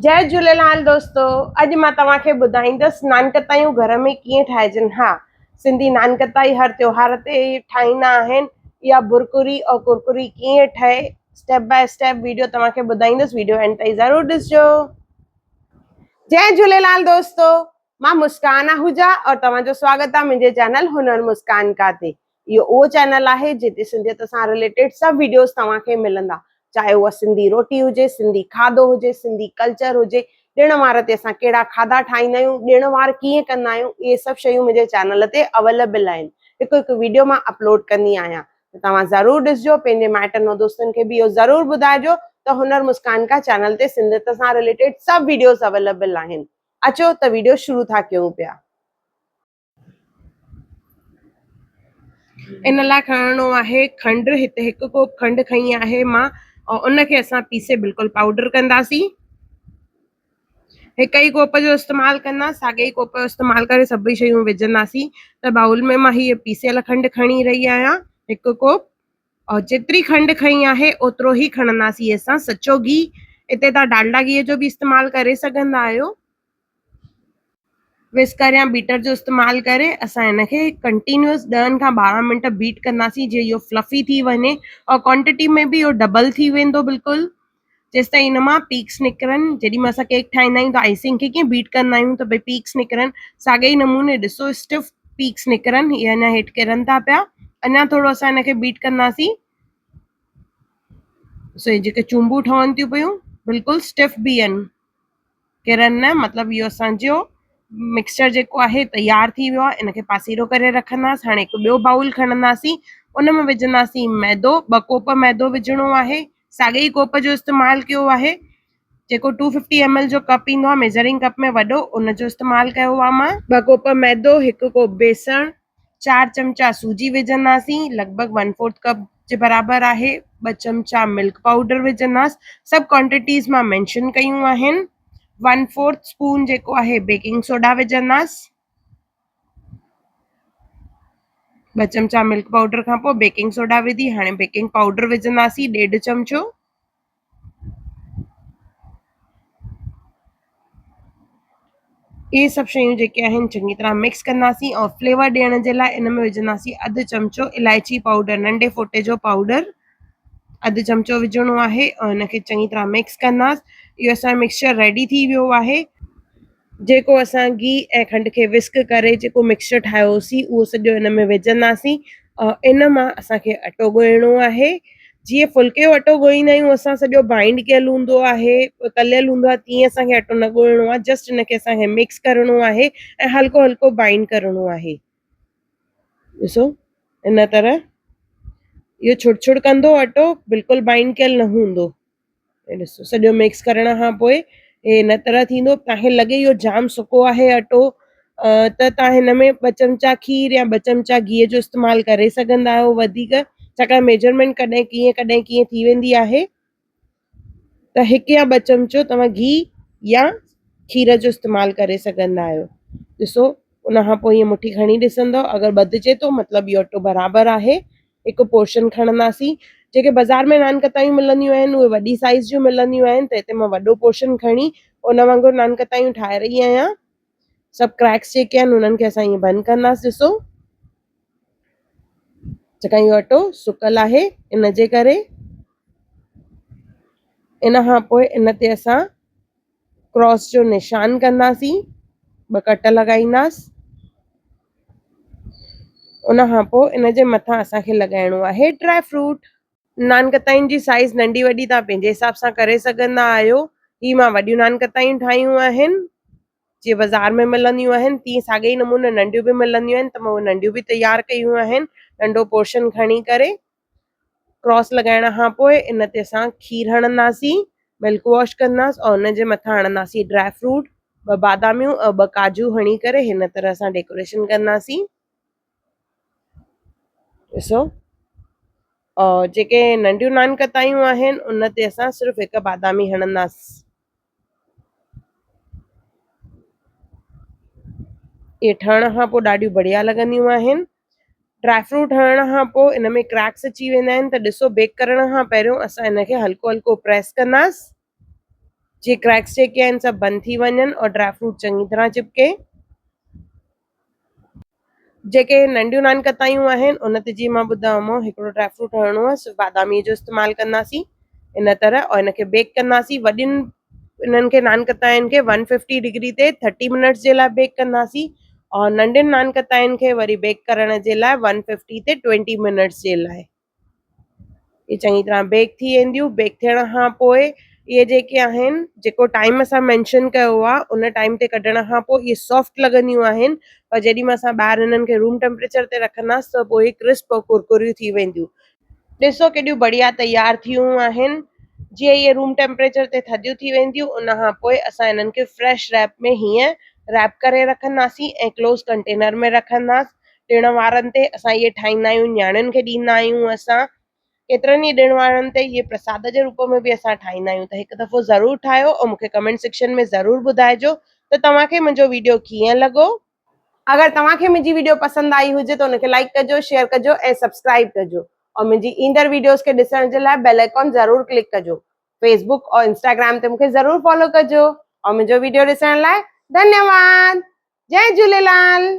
جئي جهوليلال دوستو اڄ مان توهان کي ٻڌائيندس نانڪتايون گهر ۾ ڪيئن ٺاهجن ها سنڌي نانڪتائي هر تيوهار تي ٺاهيندا آهن اها ڀرڪري اور ڪرڪري ڪيئن ٺهي اسٽيپ باء اسٽيپ ويڊيو توهان کي ٻڌائيندس ويڊيو اينڊ تائين ضرور ڏسجو. جئي جهوليلال دوستو مان مسڪان آهوجا اور توهان جو سواگت آهي منهنجي چينل هنر مسڪان ڪا تي اهو اهو چينل آهي جتي سنڌيت سان رليٽيڊ سڀ ويڊيوز توهان کي ملندا چاهي اها سنڌي روٽي هجي، سنڌي کاڌو هجي، سنڌي ڪلچر هجي، ڏڻ وار تي اسان ڪهڙا کاڌا ٺاهيندا آهيون، ڏڻ وار ڪيئن ڪندا آهيون اهي سڀ شيون منهنجي چينل تي اويليبل آهن هڪ هڪ ويڊيو مان اپلوڊ ڪندي آهيان ته توهان ضرور ڏسجو پنهنجي مائٽن ۽ دوستن کي به اهو ضرور ٻڌائجو ته هنر مسڪان ڪا چينل تي سنڌيت سان رليٽيڊ سڀ ويڊيوز اويليبل آهن اچو ته ويڊيو شروع ٿا ڪيون پيا. ان لاء کڻڻو آهي کنڊ هتي هڪ ڪوپ کنڊ کنئي آهي مان ۽ ان کي اسان پيسي بلڪل پائوڊر ڪنداسين هڪ ئي ڪوپ جو استعمال ڪندا ساڳي ئي ڪوپ جو استعمال ڪري سڀئي شيون وجهنداسين ته باؤل ۾ مان هيء پيسيل کنڊ کڻي رهي آهيان هڪ ڪوپ اور جيتري کنڊ کنئي آهي اوترو ئي کڻنداسين اسان سچو گيهه هتي توهان ڊالڊا گيهه جو به استعمال ڪري سگهندا آهيو وسڪر يا بيٽر جو استعمال ڪري اسان هن کي ڪنٽينيوس ڏهن کان 12 منٽ بيٽ ڪنداسين جيئن اهو فلفي ٿي وڃي اور ڪوانٽٽي ۾ به اهو ڊبل ٿي ويندو بلڪل جيستائين هن مان پيڪس نڪرن جيڏي مهل اسان ڪيڪ ٺاهيندا آهيون ته آئسنگ کي ڪيئن بيٽ ڪندا آهيون ته ڀئي پيڪس نڪرن ساڳي ئي نموني ڏسو اسٽف پيڪس نڪرن هي اڃا هيٺ ڪرن ٿا پيا اڃا ٿورو اسان هن کي بيٽ ڪنداسين ڏسو هي جيڪي چونبون ٺهن ٿيون پيون بلڪل اسٽف به آهن ڪرن نه مطلب اهو اسان جو مڪسچر جيڪو آهي تيار ٿي ويو آهي ان کي پاسيرو ڪري رکنداسين هاڻي هڪ ٻيو بائول کڻنداسين ان ۾ وجهنداسين ميدو ٻه ڪوپ ميدو وجهڻو آهي ساڳي ئي ڪوپ جو استعمال ڪيو آهي جيڪو ٽو ففٽي ايم ايل جو ڪپ ايندو آهي ميزرنگ ڪپ ۾ وڏو ان جو استعمال ڪيو آهي مان ٻه ڪوپ ميدو هڪ ڪوپ بيسڻ چار چمچا سوجي وجهنداسين لڳ ڀڳ ون فورٿ ڪپ جي برابر آهي ٻه چمچا ملڪ پائوڊر وجهنداس سڀ ڪوانٽيٽيز مان مينشن ڪيون آهن ون فورٿ اسپون جيڪو آهي بيڪنگ سوڊا وجهنداس ٻه چمچا ملڪ پائوڊر کان پوء بيڪنگ سوڊا وڌي هاڻي بيڪنگ پائوڊر وجهنداسين ڏيڍ چمچو اهي سڀ شيون جيڪي آهن چڱي طرح مڪس ڪنداسين ۽ فليور ڏيڻ جي لاء ان ۾ وجهنداسين اڌ چمچو الائچي پائوڊر ننڍي ڦوٽي جو پائوڊر اڌ چمچو وجهڻو آهي ۽ ان کي چڱي طرح مڪس ڪنداسين اهو اسان جو مڪسچر ريڊي ٿي ويو آهي جيڪو اسان گيهه ۽ کنڊ کي وسڪ ڪري جيڪو مڪسچر ٺاهيو هوسين اهو سڄو ان ۾ وجهنداسين ۽ ان مان اسان کي اٽو ڳوهڻو آهي جيئن ڦلڪي جو اٽو ڳوهيندا آهيون اسان سڄو بائنڊ ڪيل هوندو آهي تليل هوندو آهي تيئن اسان کي اٽو نه ڳوهڻو آهي جسٽ ان کي اسان کي مڪس ڪرڻو آهي ۽ هلڪو هلڪو بائنڊ ڪرڻو آهي ڏسو ان طرح اهو ڇڙ ڇڙ ڪندو اٽو بلڪل بائنڊ ڪيل نه هوندو هي ڏسو سڄو مڪس ڪرڻ کان پوء هي هن طرح ٿيندو توهان کي لڳي اهو جام سڪو آهي اٽو ته توهان هن ۾ ٻه چمچا کير يا ٻه چمچا گيهه جو استعمال ڪري سگهندا آهيو وڌيڪ ڇاڪاڻ ميجرمينٽ ڪڏهن ڪيئن ڪڏهن ڪيئن ٿي ويندي آهي ته هڪ يا ٻه چمچو توهان گيهه يا کير جو استعمال ڪري سگهندا آهيو ڏسو ان کان پوء هيئن مٺي کڻي ڏسندو اگر ٻڌجي ٿو مطلب اهو اٽو برابر آهي هڪ پورشن کڻنداسين. جيڪي بازار ۾ نان ڪتايون ملنديون آهن اهي وڏي سائيز جون ملنديون آهن ته هتي مان وڏو پورشن کڻي ان وانگر نان ڪتايون ٺاهي رهي آهيان. سڀ ڪريڪس جيڪي آهن انهن کي اسان ائين بند ڪنداسين ڏسو. ڇاڪاڻ اهو اٽو سڪل آهي ان جي ڪري. ان کان پوء ان تي اسان ڪراس جو نشان ڪنداسين ٻه ڪٽ لڳائينداس ان کان پوء ان جي مٿان اسان کي لڳائڻو آهي ڊرائي فروٽ نان ڪتائين جي سائيز ننڍي وڏي توهان پنهنجي حساب سان ڪري سگهندا آهيو هي مان وڏيون نان ڪتايون ٺاهيون آهن جيئن بازار ۾ ملنديون آهن تيئن ساڳي ئي نموني ننڍيون به ملنديون آهن ته مان اهي ننڍيون به تيار ڪيون آهن ننڍو پورشن کڻي ڪري ڪراس لڳائڻ کان پوء ان تي اسان کير هڻنداسين ملڪ واش ڪنداس ۽ ان جي مٿان هڻنداسين ڊرائي فروٽ ٻه باداميون ۽ ٻه ڪاجو هڻي ڪري هن طرح سان ڊيڪوريشن ڪنداسين ڏسو اور جيڪي ننڍيون نان ڪتايون آهن ان تي اسان صرف هڪ بادامي هڻنداس اهي ٺهڻ کان پوء ڏاڍيون بڙيا لڳنديون آهن ڊرائي فروٽ هڻڻ کان پوء ان ۾ ڪريڪس اچي ويندا آهن ته ڏسو بيڪ ڪرڻ کان پهريون اسان ان کي هلڪو هلڪو پريس ڪنداس. جيئن ڪريڪس جيڪي آهن سڀ بند ٿي وڃن اور ڊرائي فروٽ چڱي طرح چپڪي. جيڪي ننڍيون نان ڪتايون آهن ان تي جيئن مان ٻڌايومانو هڪڙو ڊرائي فروٽ هڻڻو آهي صرف بادامي جو استعمال ڪنداسين ان طرح اور ان کي بيڪ ڪنداسين وڏين انهن کي نان ڪتاين کي ون ففٽي ڊگري تي ٿرٽي منٽس جي لاء بيڪ ڪنداسين اور ننڍين نان ڪتاين کي وري بيڪ ڪرڻ جي لاء ون ففٽي تي ٽوئنٽي منٽس جي لاء. اهي چڱي طرح بيڪ ٿي وينديون بيڪ ٿيڻ کان پوء اهي جيڪي آهن جيڪو ٽائيم اسان مينشن ڪيو آهي ان ٽائيم تي ڪڍڻ کان پوء اهي سافٽ لڳنديون آهن پر جيڏي مهل اسان ٻاهر انهن کي روم ٽيمپريچر تي رکنداسين ته پوء اهي ڪرسپ ۽ ڪرڪريون ٿي وينديون. ڏسو ڪيڏيون بڙيا تيار ٿيون آهن جيئن اهي روم ٽيمپريچر تي ٿڌيون ٿي وينديون ان کان پوء اسان انهن کي فريش ريپ ۾ هيئن ريپ ڪري رکنداسين ۽ ڪلوز ڪنٽينر ۾ رکنداسين ڏڻ وارن تي اسان اهي ٺاهيندا آهيون نياڻين کي ڏيندا آهيون اسان ڪيترن ئي ڏڻ وارن تي اهي پرساد جي روپ ۾ به اسان ٺاهيندا آهيون ته هڪ دفعو ضرور ٺاهيو ۽ مون کي ڪمينٽ سيڪشن ۾ ضرور ٻڌائجو ته توهان کي منهنجو ويڊيو ڪيئن لڳو. اگر توهان کي منهنجي ويڊيو پسند آئي هجي ته ان کي لائيڪ ڪجو شيئر ڪجو ۽ سبسڪرائيب ڪجو ۽ منهنجي ايندڙ ويڊيوز کي ڏسڻ جي لاء بيل آئيڪان ضرور ڪلڪ ڪجو فيسبوڪ ۽ انسٽاگرام تي مون کي ضرور فالو ڪجو ۽ منهنجو ويڊيو ڏسڻ لاء ڌنيواد جئي جهوليلال.